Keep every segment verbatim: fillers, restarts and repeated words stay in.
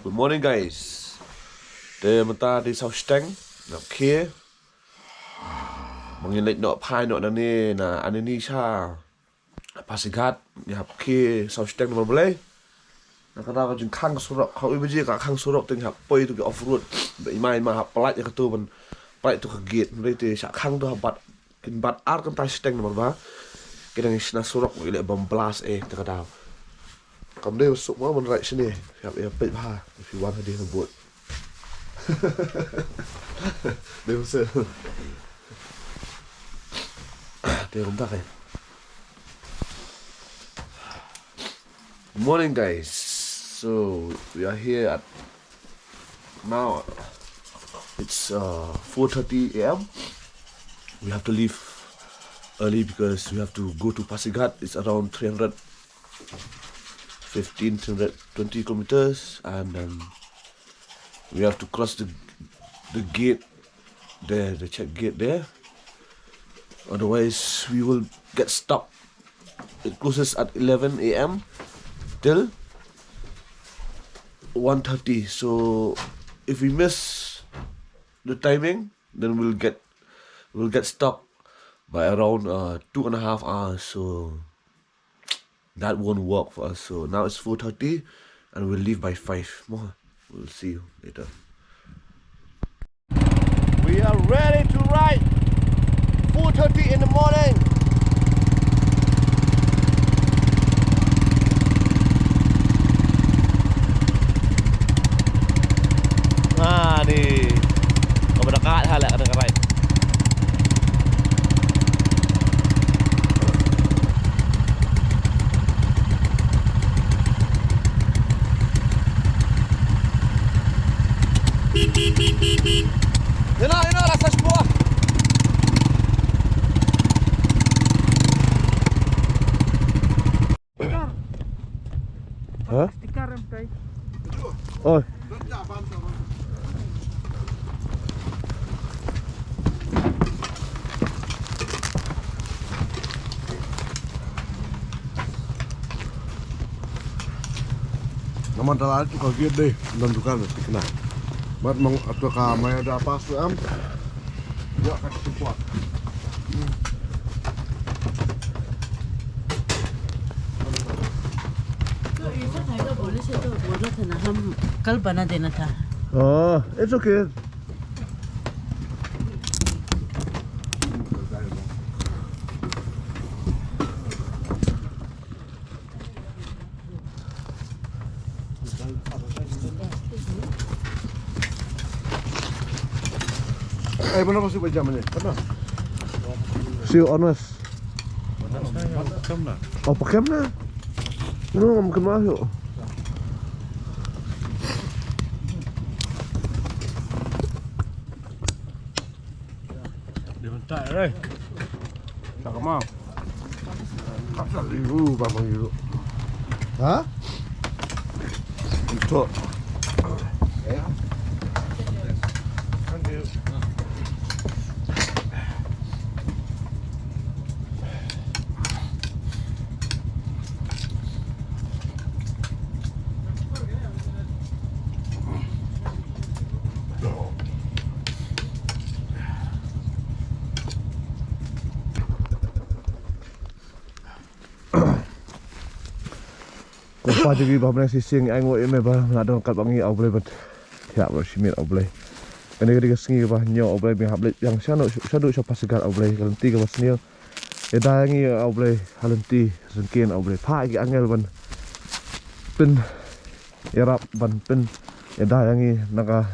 Good morning, guys. Te mynta dei saw shiteng na khie. Ma ngi leit noh phai noh nangne na Anini sha Pasighat, ngi hap khie saw shiteng namar balei? Na kata ka jingkhang surok, khawi baje ka khang surok te ngi hap poi tu ki off road. Ba i ma i ma hap pynlait ïa katu ban pynlait tu ka gate. Hynrei te sha khang tu hap bat, kin bat ar kynta shiteng namar ba ki dang shna surok, ngi leh bam blast eh te ka daw. Kam dei suk mo ban rai shane. Ïa, ïa peit bha if you want to do the boat. Dei mo se. Dei kumta kai. Morning, guys. So we are here at now. It's uh, four thirty a m. We have to leave early because we have to go to Pasighat. It's around three hundred fifteen, three hundred twenty kilometers, and um, we have to cross the the gate there, the check gate there. Otherwise, we will get stuck. It closes at eleven a m till one thirty. So if we miss the timing, then we'll get we'll get stuck by around uh, two and a half hours. So that won't work for us. So now it's four thirty, and we'll leave by five. Mo, we'll see you later. We are ready to ride. Four thirty in the morning. Ah, ni. Kaba dekat ha lah kena ride. Ina, ina, rasa semua. Ha? Stiker em tai. Oh. Naman tala tu ka gate dei, dan tu kan tikna. Mat mang atu ka maya da pas tu am. Ya ka support. तो ऐसा खाएगा बोले से तो बोला था ना, हम कल बना देना था। Oh, it's okay. Eh, mana masuk pejam ni? Mana? Si Onas. Oh, pakai mana? Lu ngam kenal yuk. Dia bentak, eh. Tak kemau. Tak usah liru, bang, bang, liru. Ha? Untuk. Kumba jong ngi ba mynta shisien ngi ainguh ïa me ba nga don katba ngi, A Blei, bad ïa ba shimit, A Blei. Kane ka dei ka sngi kaba hynñiew, A Blei, ba ngi hap leit biang shaduh shaduh sha Pasighat, A Blei, ka lynti kaba sniew. Ïada ïa ngi, A Blei, ha lynti ryngkien, A Blei, phah ïa ki angel ban pynïarap, ban pynïada ïa ngi na ka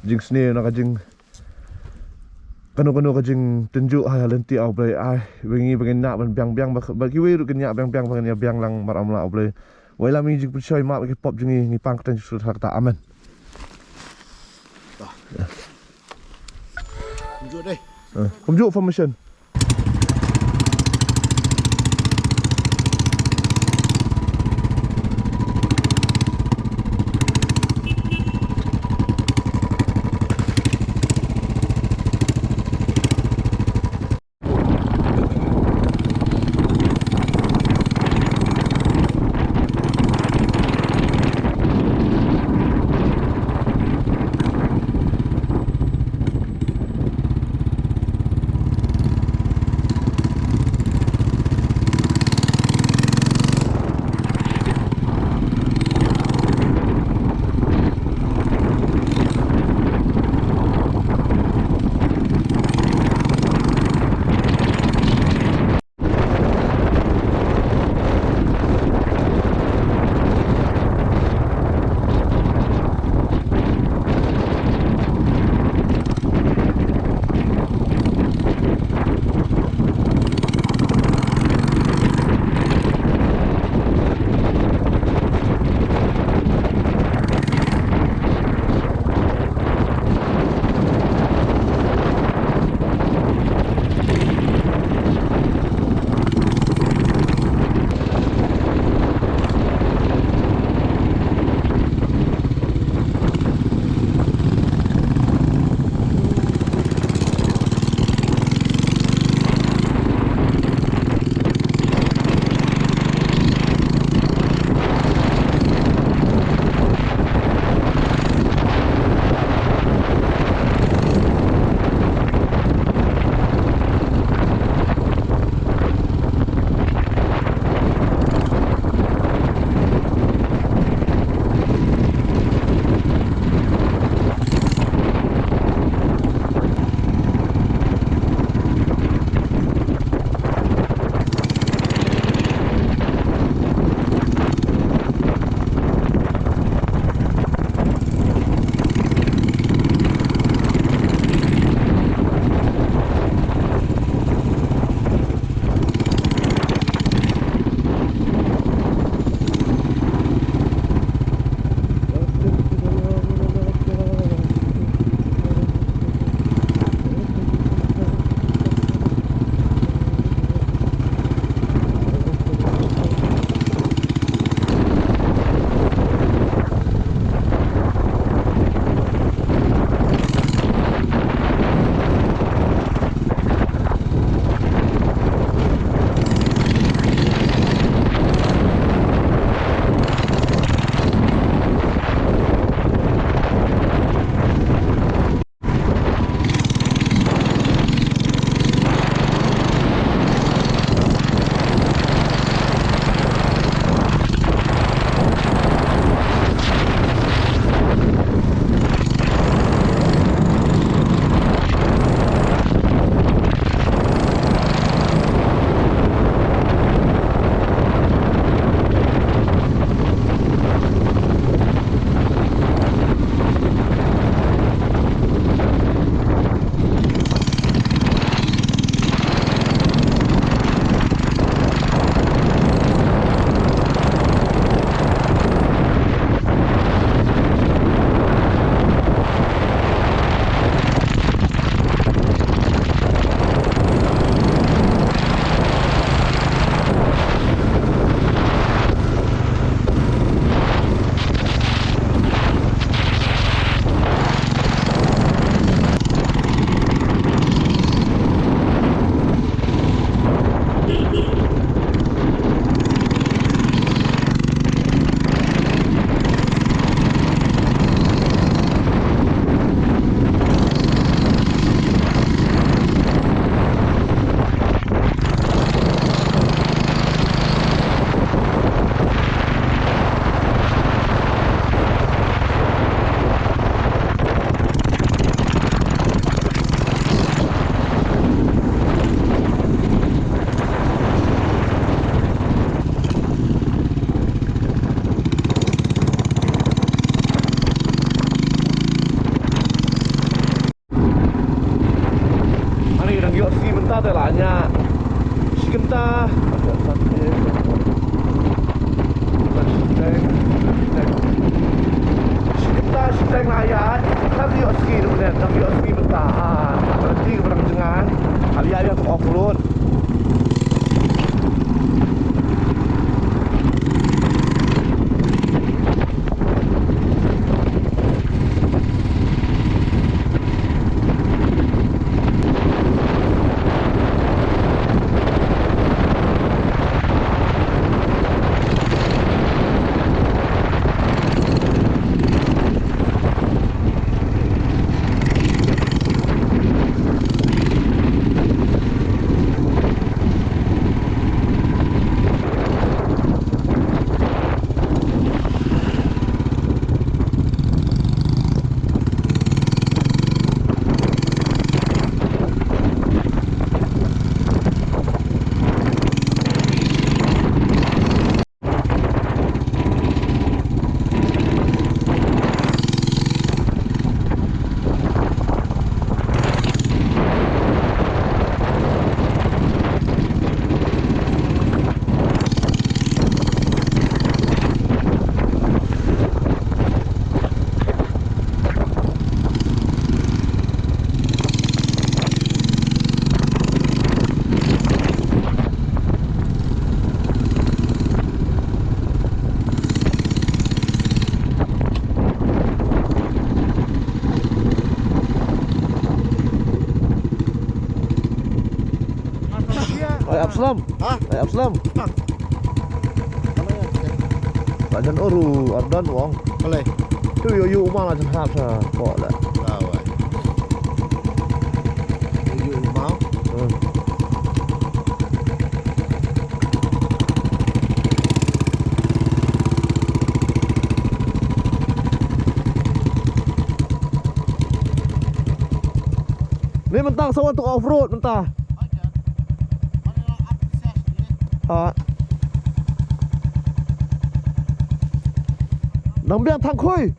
jingsniew, na ka jing kano kano ka jingtynjuh ha lynti, A Blei, ai, ba ngi ba ngin ïa ban biang biang, ba, ba kiwei ruh kin ïa biang biang, ba ngin ïa biang lang mar amla, A Blei. Wei lam ïa ngi jingpynshoi, map ïa ki pop jong ngi, ngi pang kyrteng Jisu ha kata. Amen. Kumjuh dei. Eh, kumjuh formation. Slem. Ha? Eh, ap slem. Ha. Ba jan uru ardan wang. Balei? Tu yu yu ma la jan hap sa ko la. Lawai. Yu yu ma. Hmm. Ni mynta sa wan tu off road mynta. Ha. Nang biang thang khui.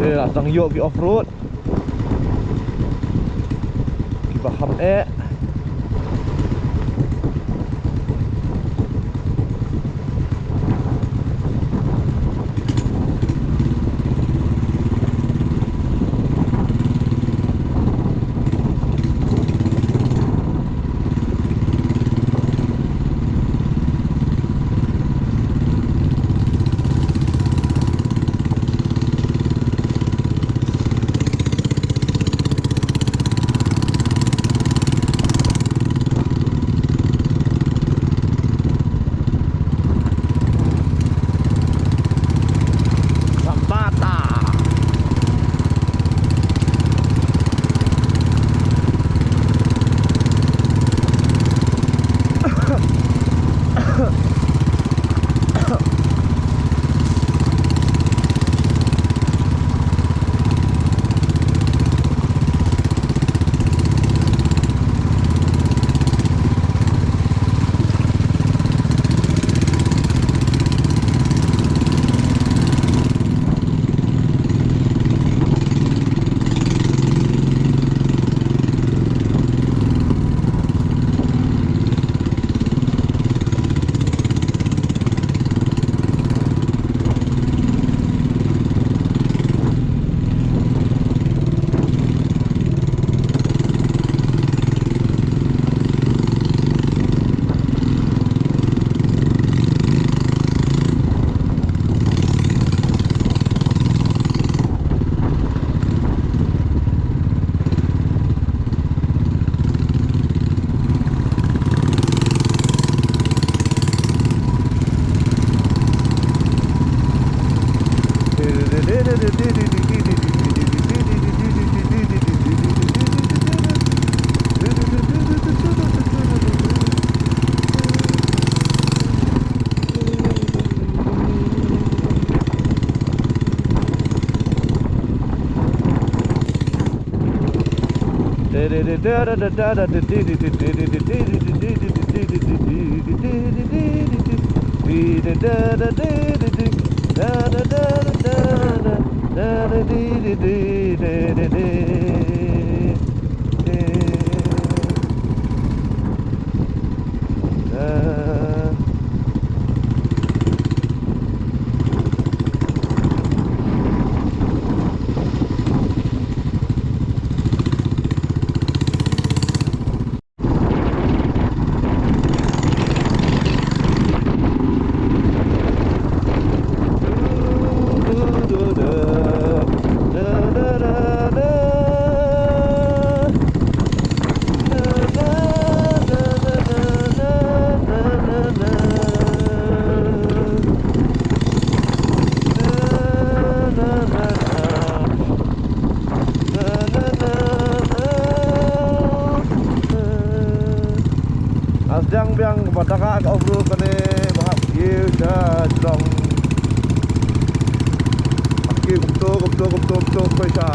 Te la tang ïoh ki off road. Kiba ham eh. Nga sdang biang ba da kaba off-road kane ba hap kiew sha Geelong. Hap kiew kumto, kumto, kumto, kumto, kumto sha.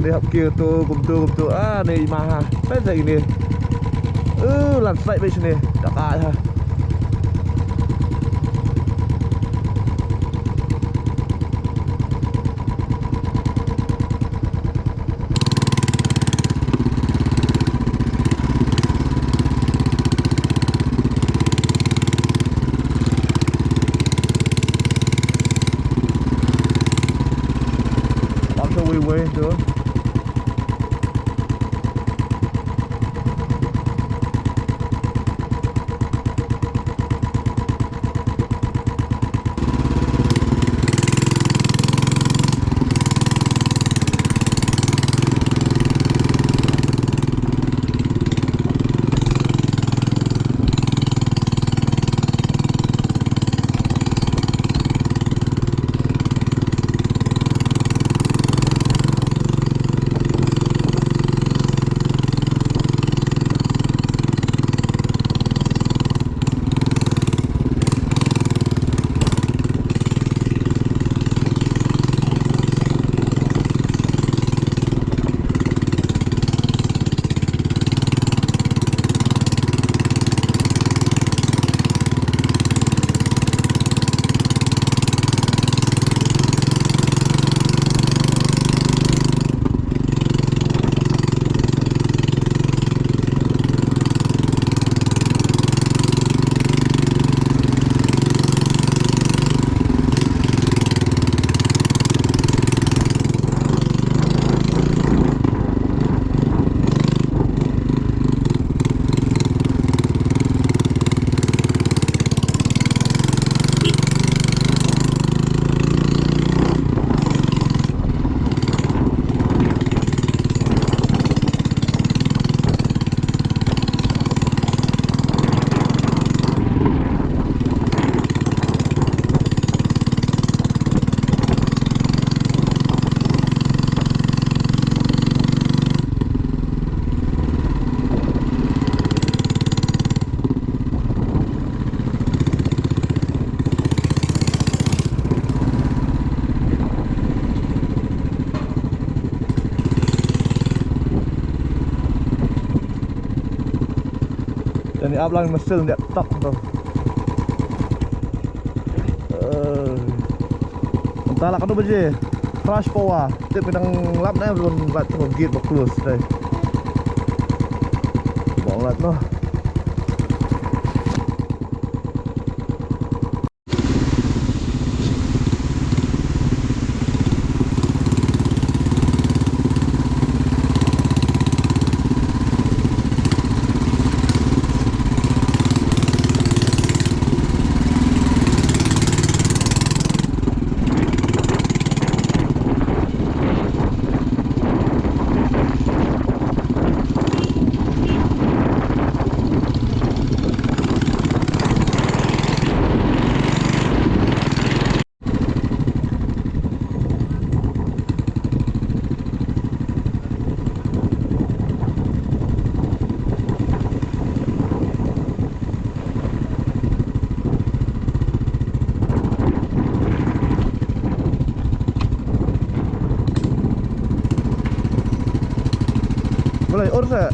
Ani hap kiew to, kumto, kumto. Ah, ne i ma ha. Peit sa ine. Uh, lan slide beit shane. Da kai ha. Bam sha wei wei to. Jani ap lang machine dia tok tu. Eh, entah lah kano baje. Crash power. Tip, nang lap na, belum buat tu gate ba close dai. Bong lat noh. Balei ur sa.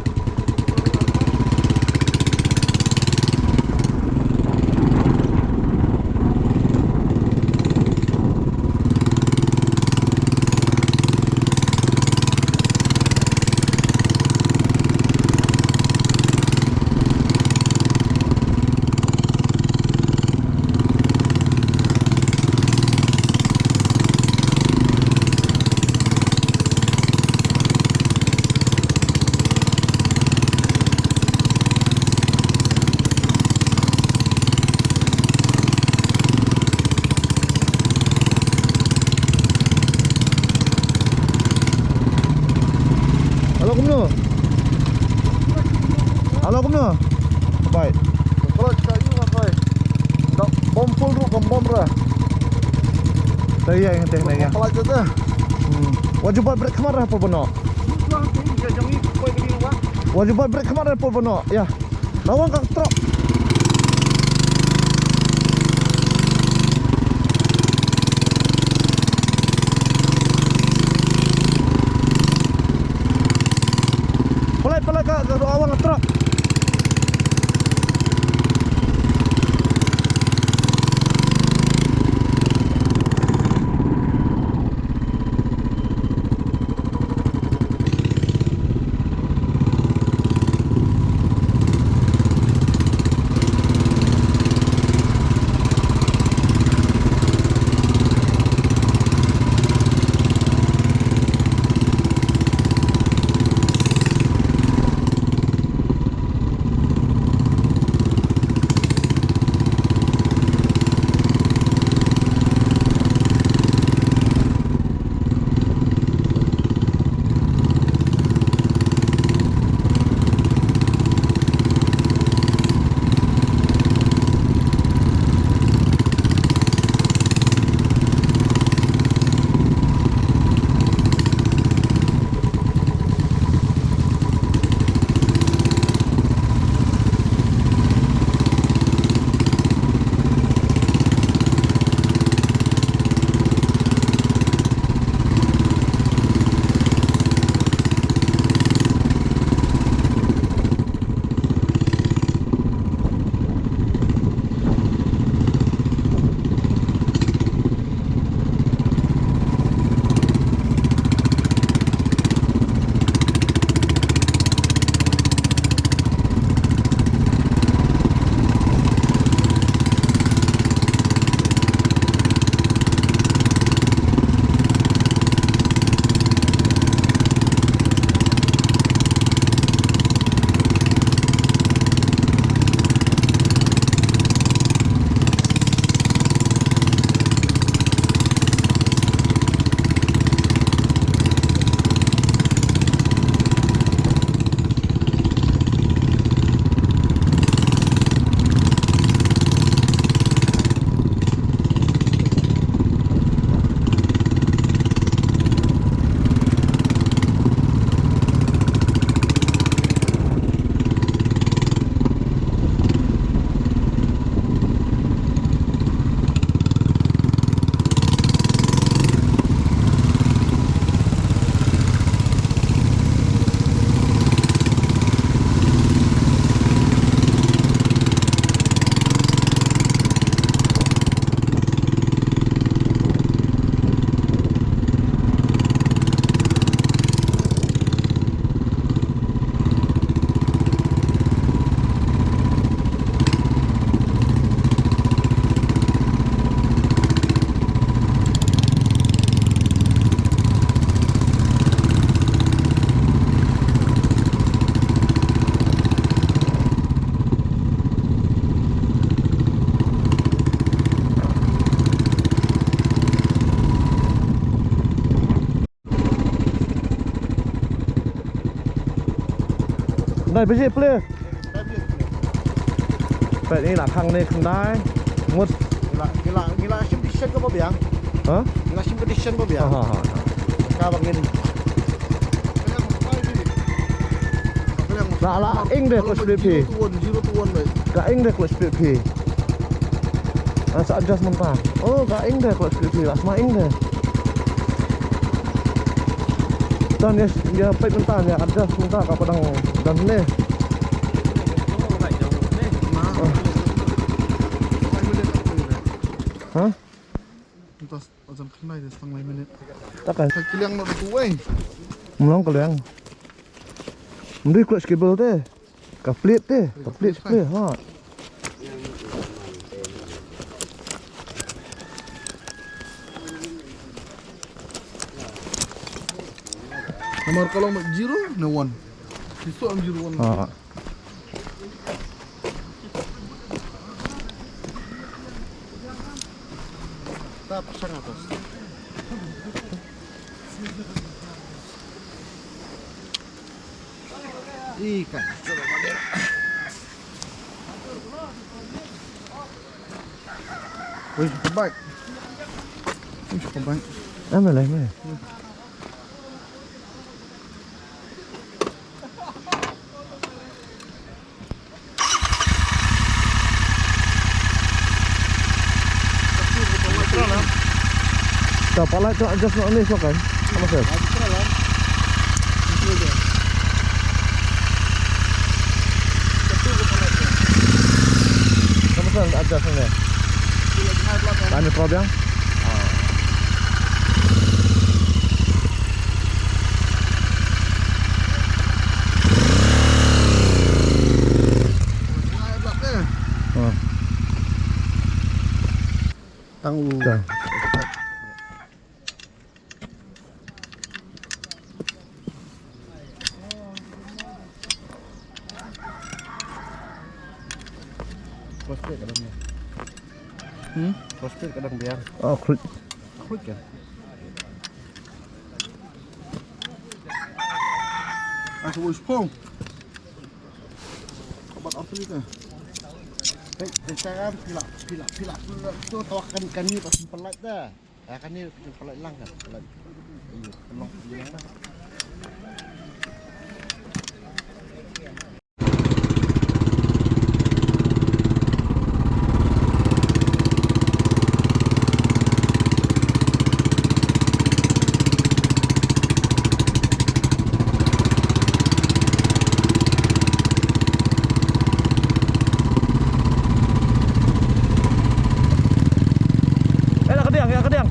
Alo kumno? Alo kumno? Bai. Kalau cakap you apa? Tak bom full tu, bom bom dah. Dah ya, yang teh dah ya. Apa lagi tu? Hmm. Wajib buat brake kemar dah, apa benar? Wajib buat brake kemar dah, apa benar? Ya. Lawang ka trok. Pelai, pelai ka, ka lawang ka trok. Dai biji pele. Peit ni la khang ni khyndai. Ngut. Ngi la, ngi la, ngi la shim dei shen kaba biang. Ha? Ngi la shim dei shen kaba biang. Ha, ha, ha. Ka ba ngin. La, la ing de clutch plate phi. Zero to one, zero to one, mate. Ka ing de clutch plate phi. Sa adjust mynta. Oh, ka ing de clutch plate phi. La sma ing de. Tan ïa, ïa peit mynta, ïa adjust mynta ka padang dan ne. Ha? Mynta jan khnai de stang lai minit. Takai. Ka kliang noh tu wei. Mlong kliang. Mdui clutch cable te. Ka plate te, ka plate, plate, ha. Namar ka long zero ne one. Ki so am zero one. Ha. Tap sang atas. Ikan. Wih, kebaik. Wih, kebaik. Ame lah, ame. Dah, pala tu adjust nak ni, silakan. Sama saya. Sama saya adjust ni. Tanya problem? Tang u. Prospect kadang ya. Hmm? Prospect kadang biar. Oh, klik. Klik ya. Aku uspong. Kabat apa ni tu? Hei, Instagram pila pila pila pila tu tawakan kami pas pelat dah. Ah, kan ni pelat lang kan, pelat. Iya, pelat lang dah. Eh, nak kediang, nak kediang.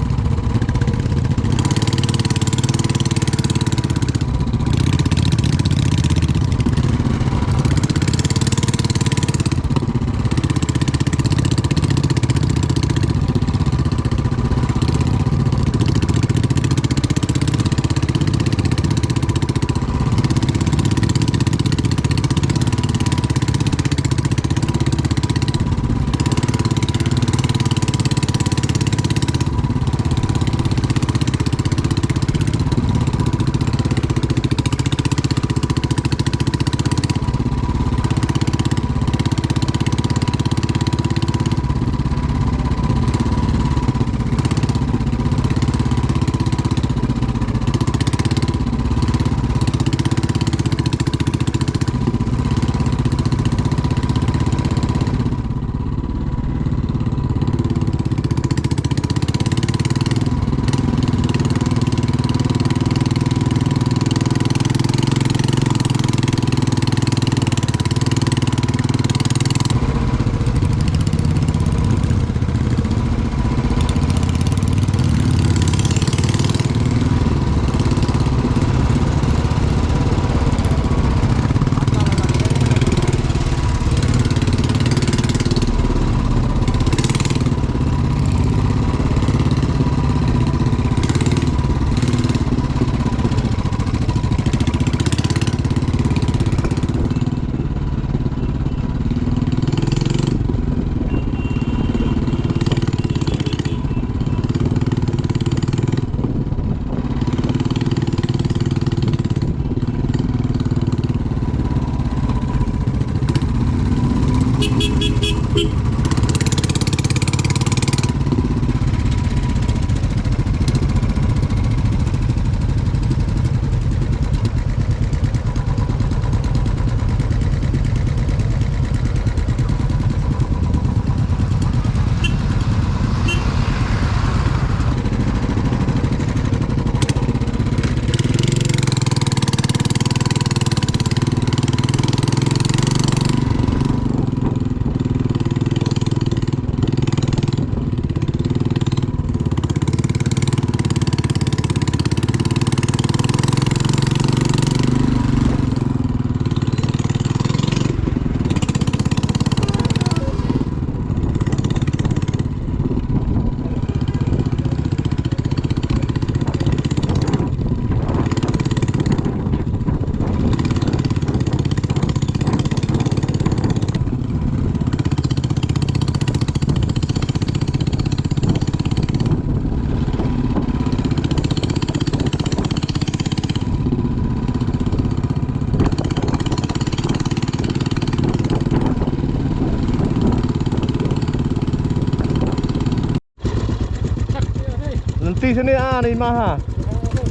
Sini ah, ni mah ha.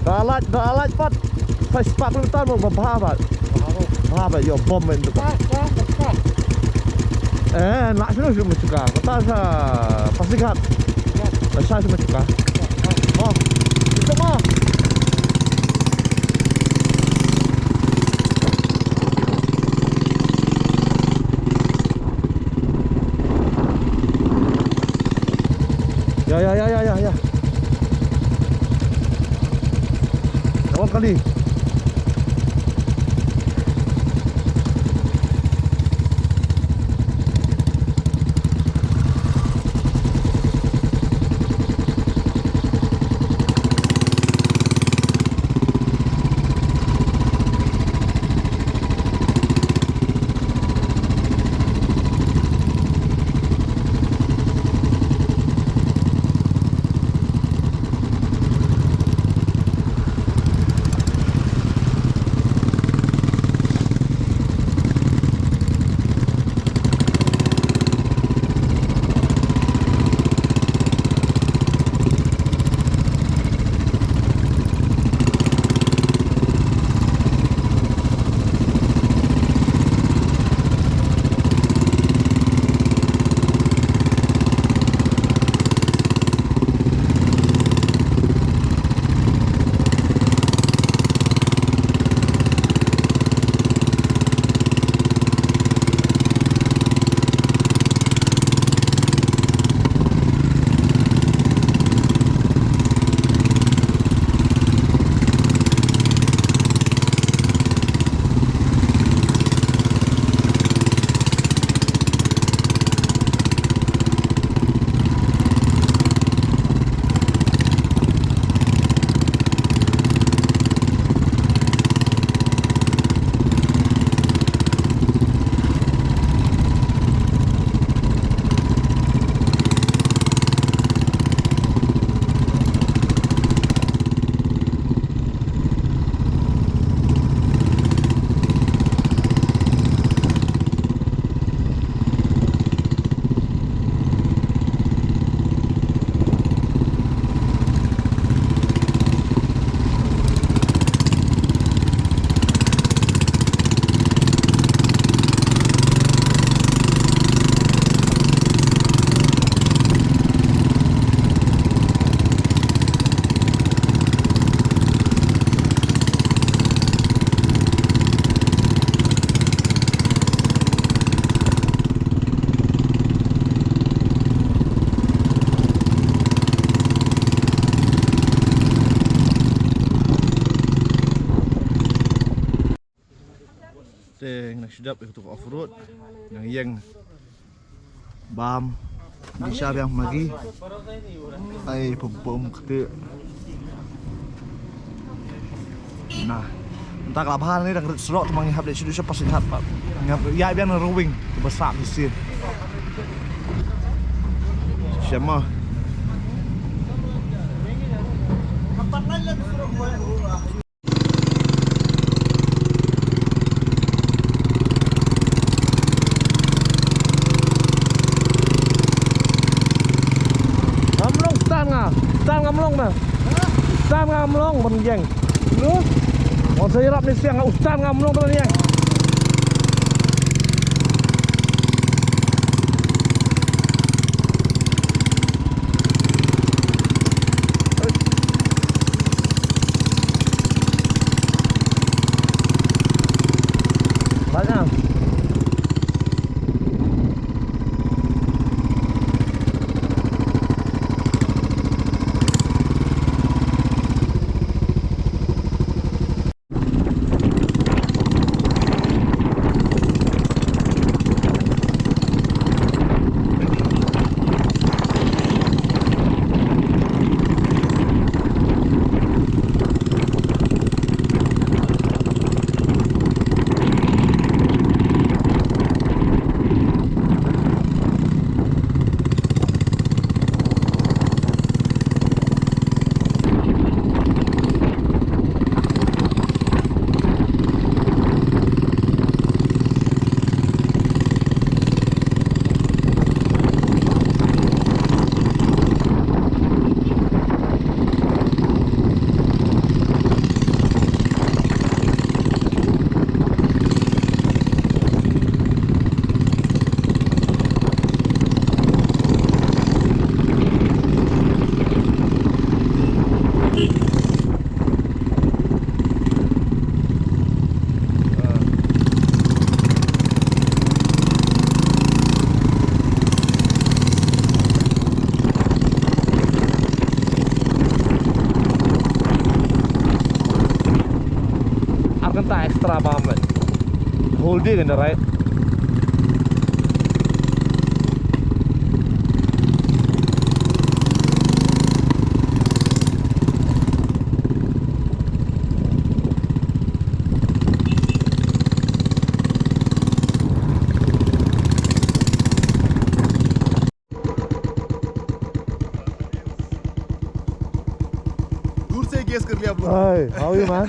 Da lait, da lait pat. Sa spah kilometer mo ba bha ba. Bha ba, ïoh bom men tu. Eh, nak sini sini cuka. Kata sa Pasighat. Sa sini cuka. Oh, itu mah. Ya, ya, ya, ya, ya, ya. Awak kali. Te ngi nang shu dep ïa kato ka off road. Ngi nang ïeng bam. Di sha biang Maggi. Ai pum pum kete. Nah. Mynta ka la bha ne, dang rit surok, te ma ngi hap leit sha dei sha Pasighat pat. Ngi hap ïa biang na rowing ba sah mynsiem. Sha ma. Ngam long, stan nga. Stan ngam long na. Stan ngam long ban ïeng. Lu? Wan sa ïarap ni siang, u stan ngam long ban ïeng. Banyak. Extra bam, man. Whole day gonna ride. दूर से गेस कर लिया आप लोग। Hi, how are you, man?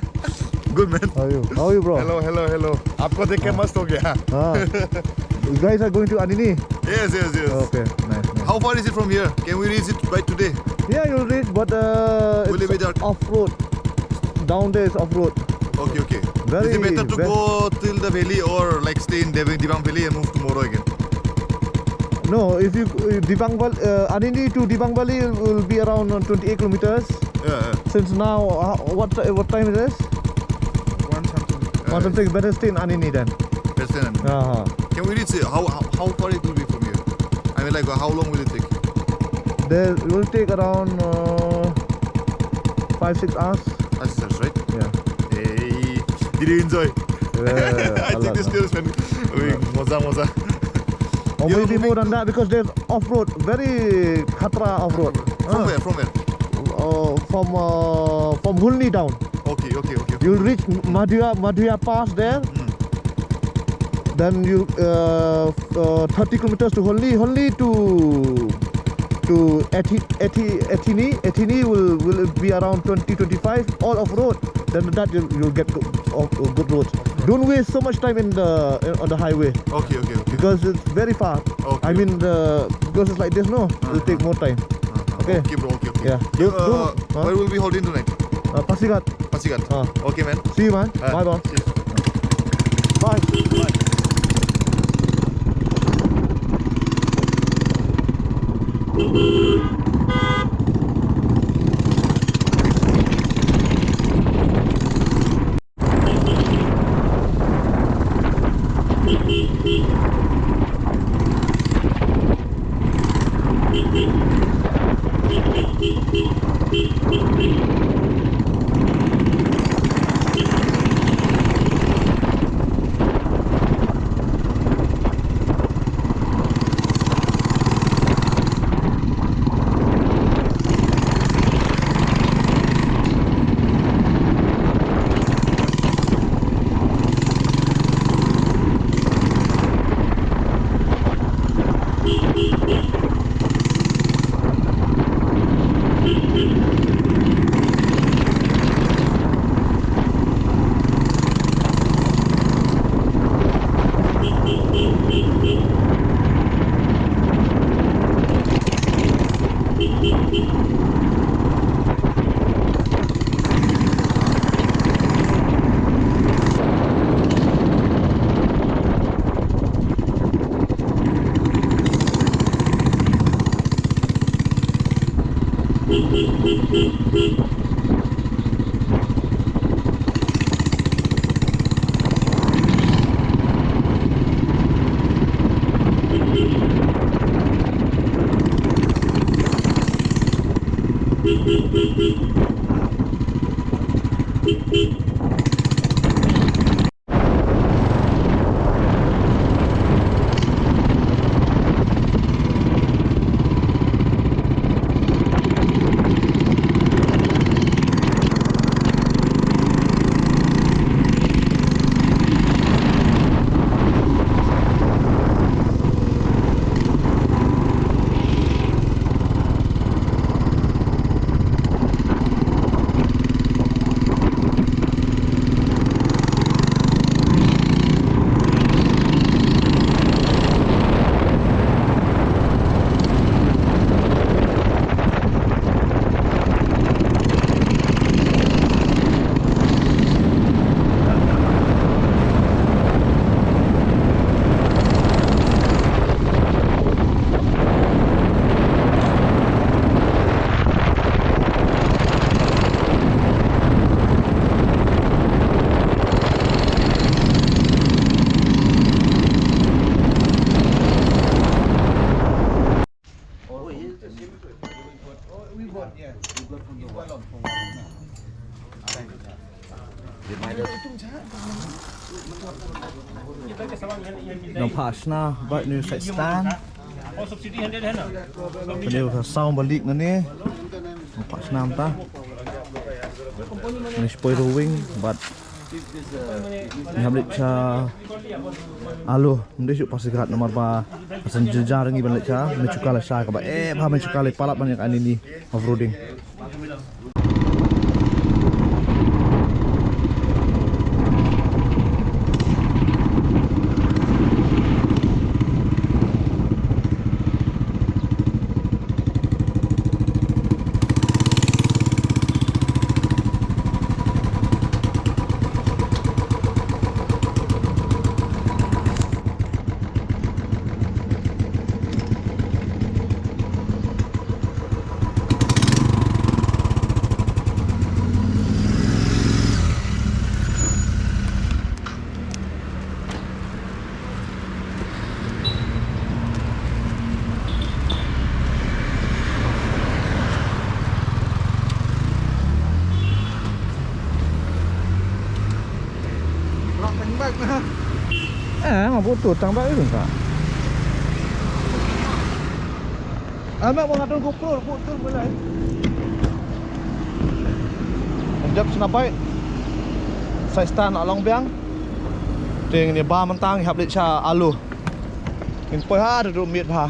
Good, man. How are you? How are you, bro? Hello, hello, hello. आपको देख के हाँ। मस्त हो गया। हाँ। You guys are going to Anini? Yes, yes, yes. Okay, nice, nice. How far is it from here? Can we reach it by today? Yeah, you'll reach, but, uh, will it be dark? Off-road. Down there is off-road. Okay, okay. Very, is it better to go till the valley or, like, stay in Dev-, Dibang Valley and move tomorrow again? No, if you, uh, Dibang Val-, uh, Anini to Dibang Valley will be around, uh, twenty-eight kilometers. Yeah, yeah. Since now, uh, what ti-, what time it is? One something. One something. Better stay in Anini then. Better stay in Anini. Uh-huh. Can we reach it? How, how, how far it will be from here? I mean, like, how long will it take? There will take around, uh, five, six hours. Five, six hours, right? Yeah. Hey, did you enjoy? Yeah, I think this still spend. Wait, maza, maza. Or maybe more than that because there's off-road, very khatra off-road. From where? From where? Uh, from, uh, from Hulni down. Okay, okay, okay. You'll reach Madhya, Madhya Pass there. Hmm. Then you, uh, uh, thirty kilometers to Hulni, Hulni to, to Ethi-, Ethi-, Ethini. Ethini will, will be around twenty, twenty-five, all off-road. Then that you'll, you'll get go-, off, uh, good roads. Don't waste so much time in the, in, on the highway. Okay, okay, okay. Because it's very far. Okay. I mean, the, because it's like this, no? It'll take more time. Uh-huh. Okay. Okay, bro. Okay, okay. Yeah. You, uh, where will we hold in tonight? Uh, Pasighat. Pasighat. Ah. Okay, man. See you, man. Ah, bye, bye. See you. Bye. Bye. Nang phah shna bad une u side stand. Une u sound ba leak nangne. Nang phah shna mynta. Une u spokes rowing bad ngi hap leit sha Alo. Ym dei shuh Pasighat namar ba ka seng jynjar ngi ban leit sha Mechuka lashai kaba eh bha Mechuka lei palat ban ïa kane ni off-roading. Eh, ma butuh tang ba ujung ka. Ama mo ngatun GoPro, GoPro mo lai. Jap sna bai. Side stand along biang. Te ngin ïa bam mynta ngi hap leit sha Alo. Ngin poi ha ruh miet bha.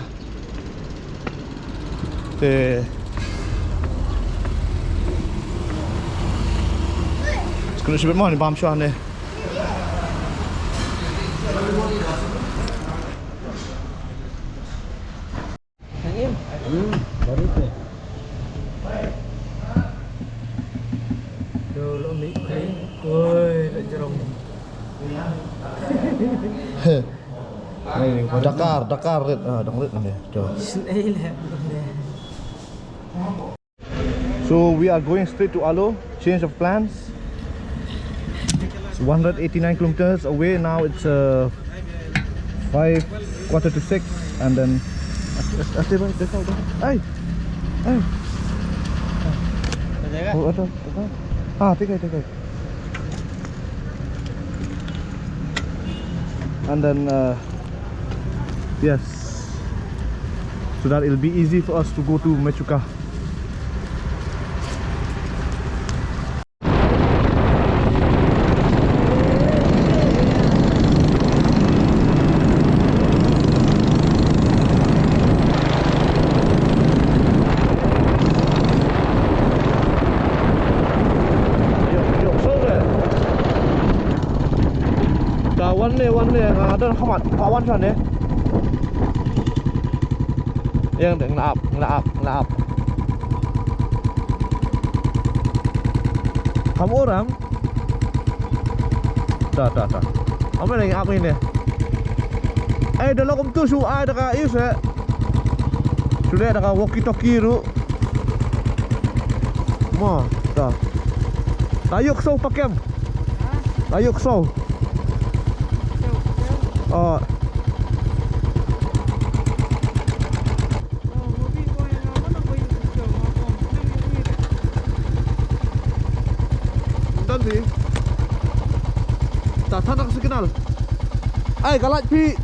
Te. Khublei shibun mo ngin bam shuwa ne. Hmm, baru tu. Tu lo mi kring. Oi, la jerong. Heh. Ni, Dakar, Dakar rit. Ah, dang rit ni. Tu. Shin ai le. So we are going straight to Alo. Change of plans. It's one hundred eighty-nine kilometers away. Now it's uh, five, quarter to six, and then. Aste, aste, bhai, dekho, dekho. Hey, hey. Oh, ato, ato. Ah, thik hai, thik hai. And then, uh, yes, so that it'll be easy for us to go to Mechuka. Ka wan ne, wan ne, nga don khmat, ka wan sha ne. Yang deng lap, lap, lap. Kham orang. Ta, ta, ta. Ame nang ap ine. Ai, da lok kumtu shu ai da ka iu se. Shu le da ka walkie talkie ruh. Ma, ta. Ta yuk so pakem. Ta yuk so. Oh. Done di. Ta thanak signal. Ai, ka light phi.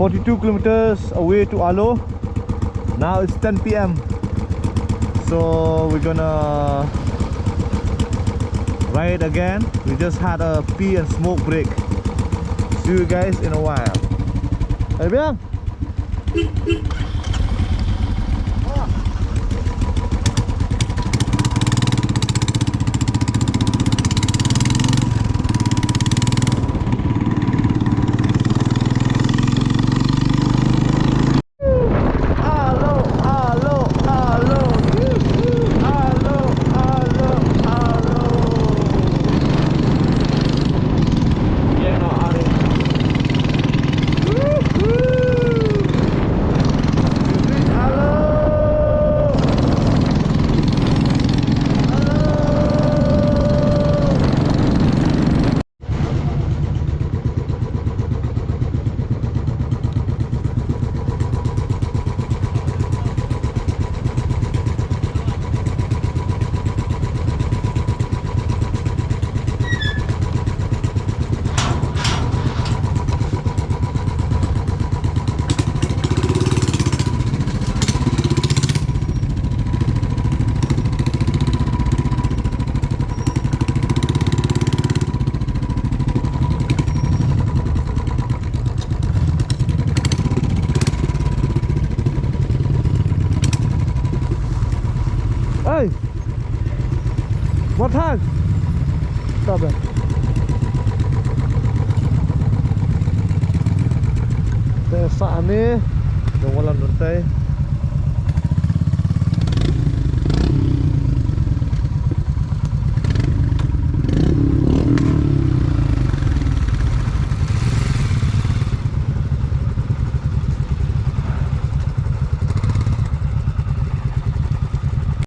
Forty-two kilometers away to Alo. Now it's ten p m. So we're gonna ride again. We just had a pee and smoke break. See you guys in a while. Hey, Biang. Thang. Tabe. Te sa ani. Dong wala nun tai.